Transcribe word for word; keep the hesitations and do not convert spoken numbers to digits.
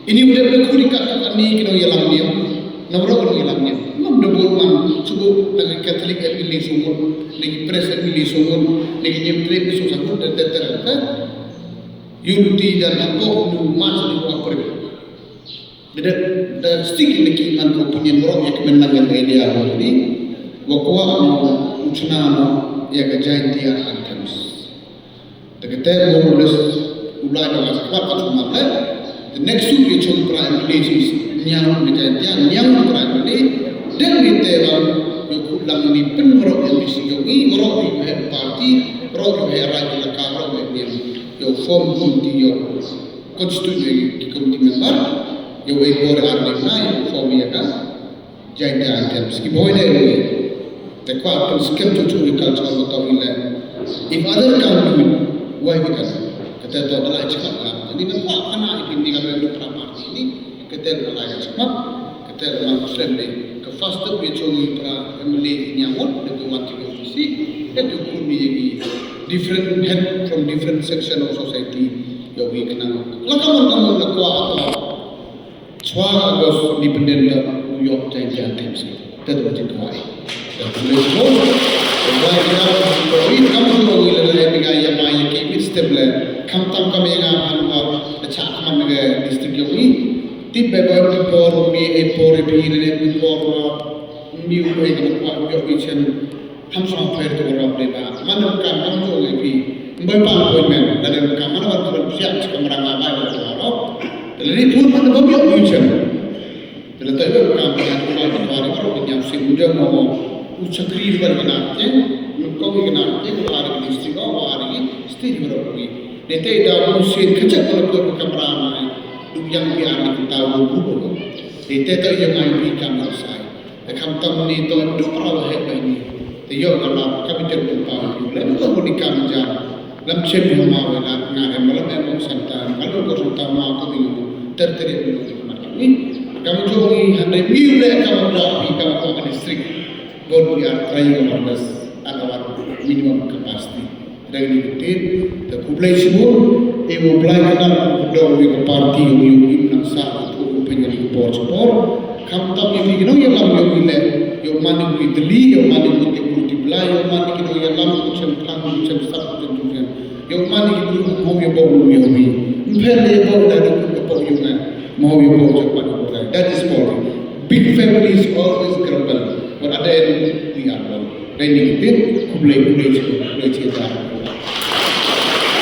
Ini u dep da khun i kat kat ni ki nongïalam niam. Na waroh ki nongïalam niam. Ngam da bun man shuh na ki Catholic M L A shuh ngut, na ki Pres M L A shuh ngut, na ki niam Catholic shuh ngut, da da da da. Unity dan hapoh nu mas ni wa pre. Da da da stick na ki man ko opinion waroh ïa ki men nang ïa ka idea ho ni. Wa kwah mo u chna mo ïa ka Jaintia anthems. Te kata more or less u Blai da ka kwah ka chumar le. The next week ïa chong pra M L A is nyang ka Jaintia, nyang pra M L A. Then ni te bang ïa ku lang ni pyn waroh M P C jong i, waroh ïa he party, waroh ïa he raj ïa ka, waroh ïa ni. Ïa form committee ïa constitute ïa ki committee member, ïa wei bor ar le na ïa form ïa ka. Jaintia anthems ki bhoi dei ruh. Te kwah pynskhem chuh chuh ïa culture ba tau ïa leh. If other can't do it, why we can't? Kata to da la chikap la. Jadi na kwah kana ïa ki ni ka pra party ni. Kata la la ka chikap. Kata la man slem dei. Ka first step ïa chuh ïa pra M L A ïa ngut da tu wan ti ko si. Da tu kun ni ïa ki different head from different section of society. Ïa wi kana. La ka mon ka mon la kwah ka. Chwa August ni pyndentar u ïoh Jaintia anthems. Te to jingkwah. Te to jingkwah. Wai ka to i kam to i la la ni ga ïa ma ïa ki mit step le. Kam tam kam ïa nga han wa ta cha kam na ga district ïoh i. Tip ba ba ki por mi e por e pi le ne mi por wa mi u e ka kwah ïoh i chen. Ham song pher tu rap de ba. Man dam kam kam tu ngai pi. Mbai pa appointment. Da dam kam man wan tu siap kam rang abai ba tu rap. Lani pun man dam yok yu chem. Lani tu kam kan tu bai tu rap ro nyam sim jam mo. U chakri ban kena te. Kong kena te ko ari ni sti ko ari ni sti ro pi. Dei te da u sin kecek ko ko kam rang ai. Du yang pi ari ni ta bu bu. Dei te tu yang ai pi kam na sai. Te khamtam ni to du pra wa heh bai ni. Te ïoh ka lap ka bitar pynpaw ïa u. Lada u ong ni kam jan. Lam chem ïa ma wa la nga em lam em ong santa. Malu ko santa ma ko bi ter ter ïa u ni mat ni. Kam jong ni hande mi le kam kwa pi kam kwa ka district. Bon we are trying our best at our minimum capacity. Dang ni ktin, te khublei shibun, e u Blai kynang u dong ïa ka party ïa u ïa u im nang sah u pynïaid ïa ka por cha por. Khamtam ïa ki nongïalam ïa u ïa leh, ïa u man ïa u Italy, ïa u man ïa u Italy, ïa u man ïa ki nongïalam u chem phang, u chem sap, u chem jong chem. Ïa u man ïa ki briew u ïa bok u ïa u. Mpher ïa bok da da ka bok ïa u ngai. Mo ïa bok cha pat u. That is for big families always grumble. But at the end, we are one. Dei ni ktin, khublei, khublei, khublei, khublei.